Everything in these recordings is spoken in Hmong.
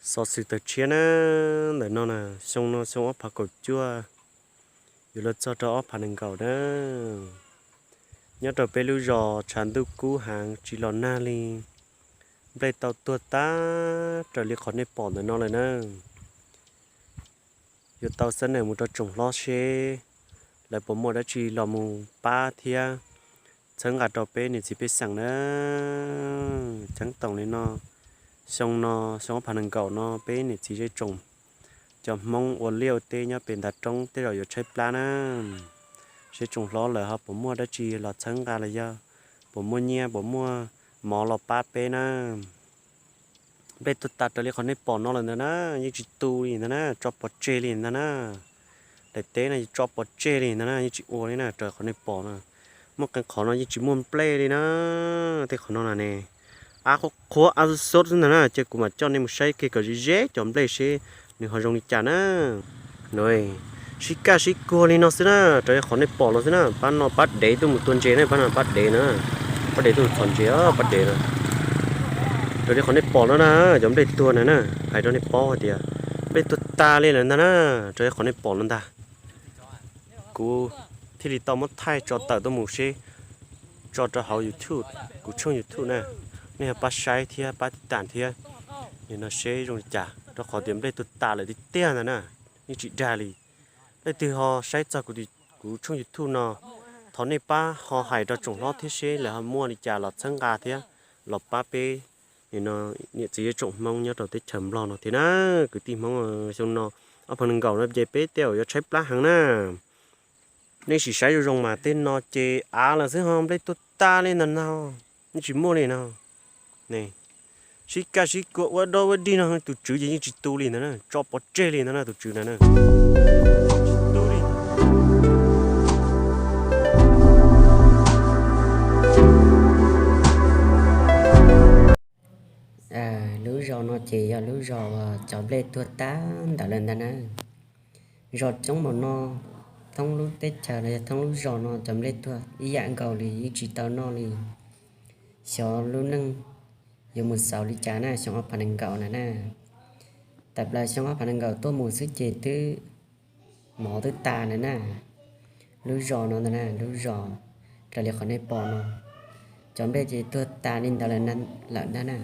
Xov xwm tawm tshiab na, ntawm no na, xyoo no xyoo ob phav kaum cuaj, yuav luag txog rau ob phav nees nkaum na. Nyob rau peb lub zos tshav ntuj kub heev tsis los nag li, nplej tau tuag tag raws li qhov nej pom ntawm no lawm na. Yuav tau xab nam mus rau tsoom hlob seb lawv puas muaj dab tsi los mus pab thiab txhawb nqa rau peb niam txiv pej xeem na. Ceeb toom li no, xyoo no, xyoo ob phav nees nkaum no peb niam txiv zej tsoom cov Hmoob ua liaj ua teb nyob pem ntav roob tej zaum yuav tshaib plab na. Seb tsoom hlob lawv ho puas muaj dab tsi los txhawb nqa los yog puas muaj nyiaj puas muaj mov los pab peb na. Nplej tuag tas raws li qhov nej pom no lawm ntag na, yeej tsis tu li ntag na, tso pov tseg li ntag na. Daim teb no tso pov tseg li ntag na, yeej tsis ua li na, raws qhov nej pom no. Muaj qee qhov no yeej tsis muaj nplej li na. Tej qhov no na ne, av qhuav qhuav av xub xub xwb ntag na, ces kuv mam coj nej mus saib kiag kom ze ze cov nplej seb nws ho zoo li cas na. Sib kaj sib kuag li no xwb na, raws li qhov nej pom no xwb na, pab no pab dev tuaj mus tua ntses na, pab no pab dev na, pab dev tuaj mus txhos ntses, pab dev na. Raws li qhov nej pom no na, cov nplej tuag na na, hais rau nej paub hais tias nplej tuag tas li lawm ntag na, raws li qhov nej pom no ntag. Kuv thiaj li tau muab thaij tso tawm tuaj mus seb, tso rau hauv YouTube, kuv tshooj YouTube na, nej ho pab saib thiab pab tib tam thiab, no seb zoo li cas, rau qhov tias nplej tuag tas lawm tiag tiag ntag na, yeej tsis dag li. Leej twg ho saib txog kuv tshooj YouTube no, thov nej pab ho hais rau tsoom hlob thiab seb lawv ho muaj li cas los txhawb nqa thiab los pab peb niam txiv zej tsoom Hmoob nyob rau teb chaws Nplog no thiab na. Kwv tij Hmoob, xyoo no ob phav nees nkaum no ces peb tej zaum yuav tshaib plab heev na. Nej sim saib zoo zoo mas tej no ces av lawm xwb ho, nplej tuag tas li ntag no, yeej tsis muaj li no. Sib kaj sib kua ua dog ua dig no, tus tswv ces yeej tsis tu li ntag na, tso pov tseg li ntag na tus tswv ntag na. Lub zos no ces yog lub zos uas cov nplej tuag tag ntawd lawm ntag na. Zos coob npaum no, thoob lub teb chaws los yog thoob lub zos no cov nplej tuag ib yam nkaus li, yeej tsis tau noj li. Xyov lub neej yuav mus xaus li cas na, xyoo ob phav nees nkaum na na. Tawm plaws xyoo ob phav nees nkaum tuaj mus xwb ces twb mov twb tas lawm na. Lub zos no ntag na, lub zos raws li qhov nej pom no, cov nplej ces tuag tas li ntawd lawm ntag na.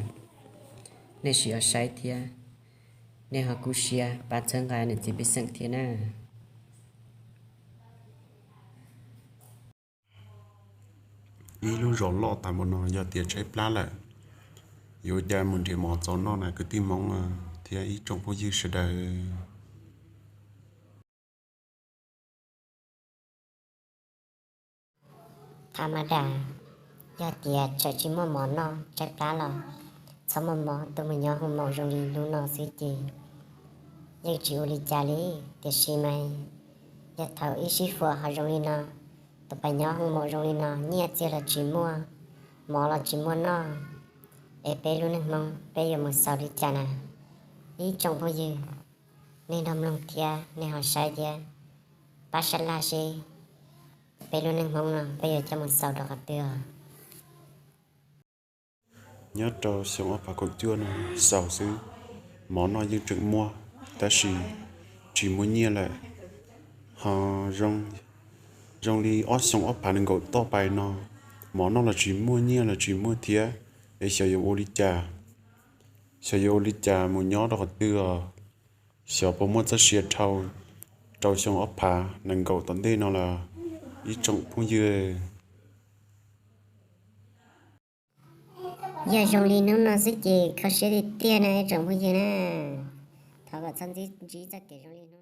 Nej sim ho saib thiab, nej ho kub siab pab txhawb nqa niam txiv pej xeem thiab na. Ib lub zos loj tas npaum no yog tias tshaib plab lawm, yuav ua cas mus nrhiav mov txaus noj na kwv tij Hmoob thiab ib tsoom phooj ywg sawv daws. Tha ma das, yog tias tseem tsis muaj mov noj tshaib plab los txhob muaj mov tuaj mus nyob hoo maum zoo li hnub no xwb ces yeej tsis ua li cas li. Tiam sis mas yog thaum ib sib huam ho zoo li no, tus pais nyob hoo maum zoo li no, nyiaj txiag los tsis muaj, mov los tsis muaj noj, es peb lub neej Hmoob peb yuav mus xaus li cas na? Ib tsoom phooj ywg, nej nrog mloog thiab nej ho saib thiab, pab sab laj seb peb lub neej Hmoob no peb yuav coj mus xaus rau qhov twg os. Nyob rau xyoo ob phav kaum cuaj no xaus xwb, mov noj yeej tseem muaj, tab sis tsis muaj nyiaj lawm. Ho zoo li ob xyoo ob phav nees nkaum toj pais no, mov noj los tsis muaj, nyiaj los tsis muaj thiab, es xyov yuav ua li cas, xyov yuav ua li cas mus nyob rau qhov twg os. Xyov puas muaj txoj sia dhau rau xyoo ob phav nees nkaum tom ntej no los, ib tsoom phooj ywg. Yog zoo li hnub no xwb ces kho siab tiag tiag na ib tsoom phooj ywg na. Thov kom txhob ntsib txoj kev zoo li hnub